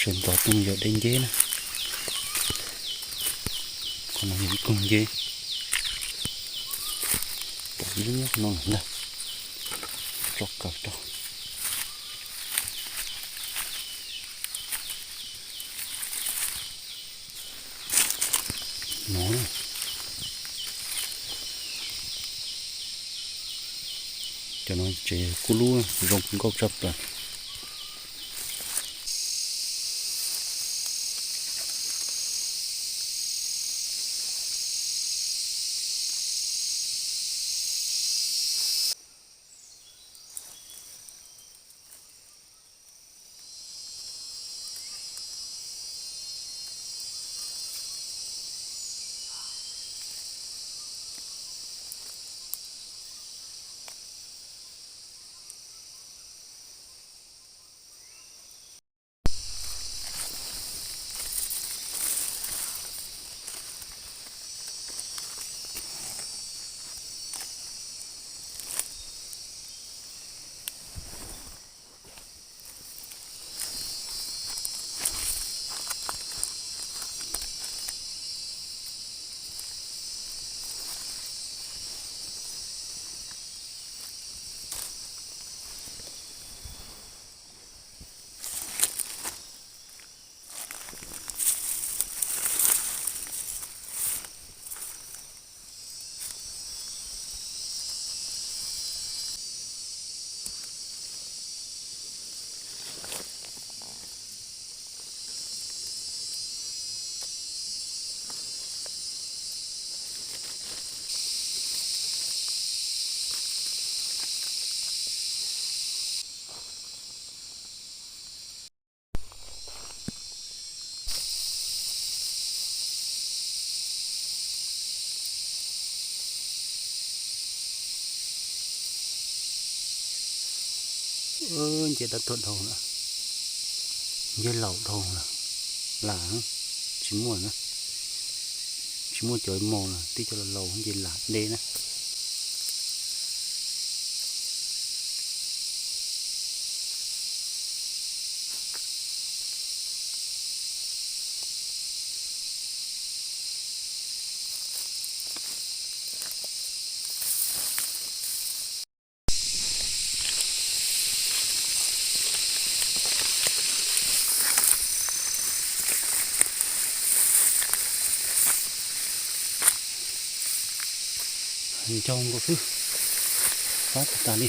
Ces nto tuaj yog deb nceb na. Qhov no yog ib koog nceb. Pom ib lub nyob qhov no lawm ntag. Tso kaw rau. No, cov no ces kuj lub zoo nkauj tshaj plaws. Nceb dab tuag dhau lawm, nceb laus dhau lawm, lam tsis muaj na, tsis muaj cov mos lawm, tib cov laus laus nce lam deb na. Ncau nkaus xwb, fab tas tas li.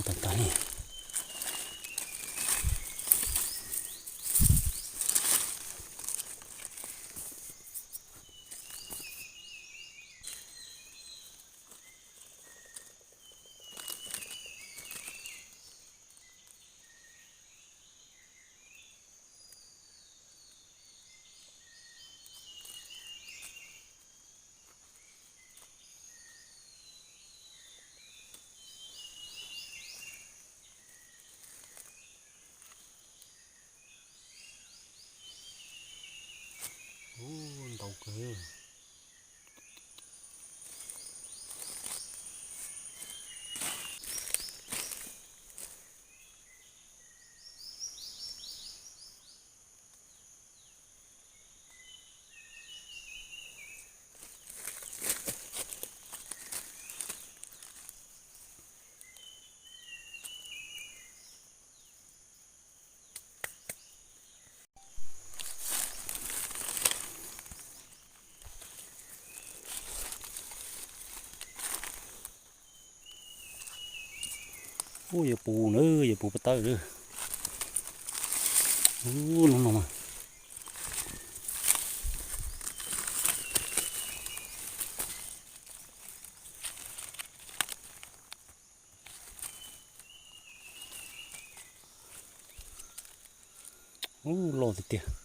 Tag li. Ub, ntau kawg. Ub, yuav puv na, yuav puv pov tawb lawm. Ub, no no mas. Ub, loj tiag tiag.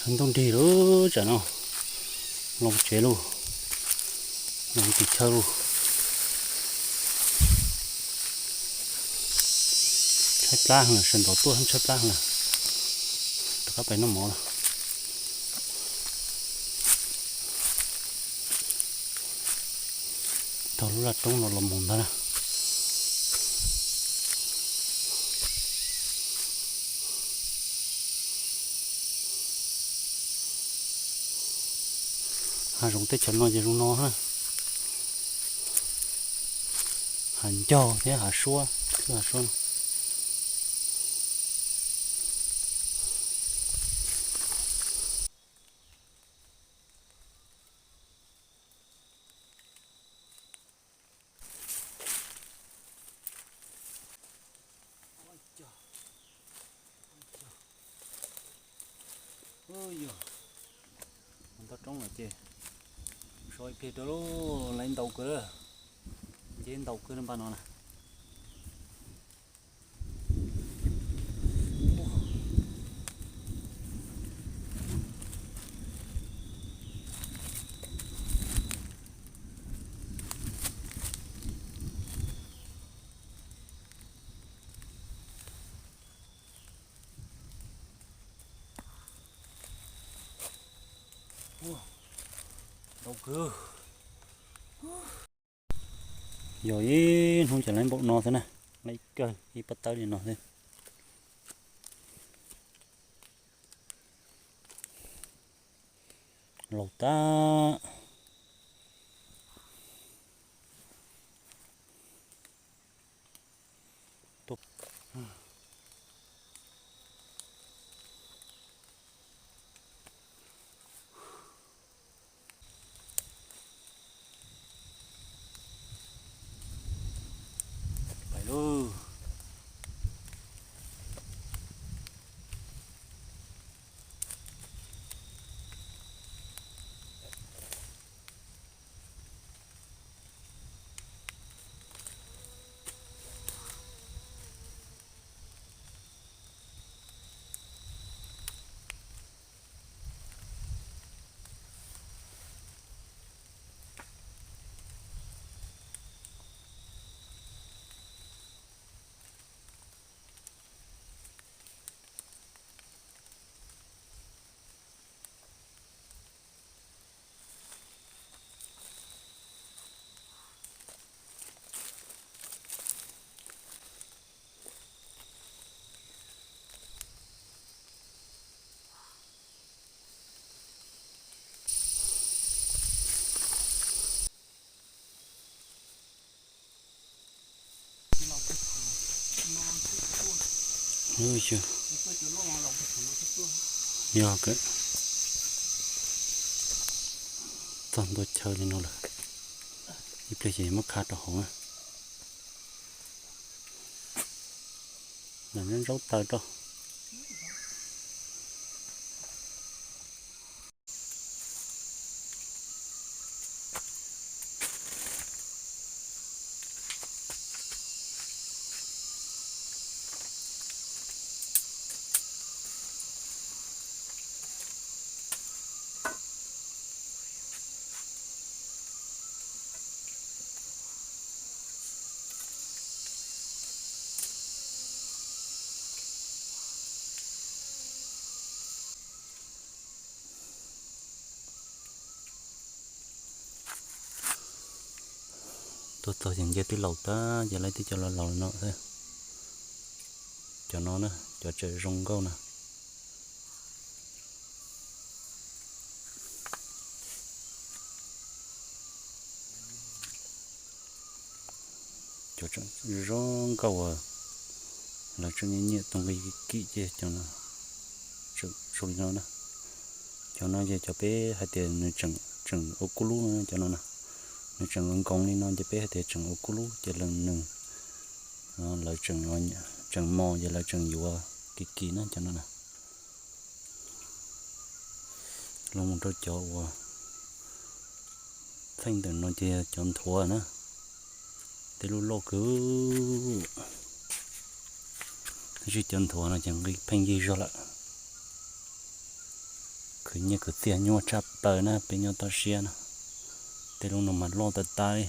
Tshav ntuj nrig lawm tsam no, los tsev lauj, los tim chaw lauj. Tshaib plab heev, sawv ntxov tuaj tshaib plab heev. Rov qab pem noj mov lawm. Taug lub laj roob no los mus ntag na. Hav zoov teb chaws no ces zoo no na. Hav ncauj thiab hav suab, twb hav suab no. Ntau roob lawm ces so ib pliag rau lauj, lawv ntau kawg, nce ntau kawg npaj no na. Ntau kawg. Yog ib hnub ces lawv npaum no xwb na, lawv kawg ib pob tawb li no xwb. Laus tag. Pais lauj. Ub, yog, yog kawg, txog ntua chaw li no lawm, ib pliag ces muab kha rau hauv na. Lam zaub taws rau. Tuaj txog ces nce twb laus tag, ces lawv twb cov laus laus no xwb. Cov no na, cov tseem zoo nkauj na. Cov tseem zoo nkauj uas lawv tseem nyiam nyiam tus nqi kim ces cov no, tseem zoo li no na. Cov no ces cov peb hais tias nws tseem ua kub lub no, cov no na, nws tseem nkoos li no ces peb hais tias tseem ua kub lub ces leej nws, lawv tseem mos ces lawv tseem yuav kim kim na, cov no na. Los mus rau cov uas txheej ntawm no ces cov nthuav na, tej lub loj kawg. Tab sis cov nthuav no ces nqi pheej yig zog lawm. Khwv nyiaj khwv txiaj nyuaj tshaj plaws na, peb nyob toj siab na. Tej lub no mas loj tas tas li.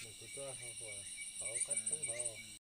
Nws kuv tuaj hauv qab roob hauv.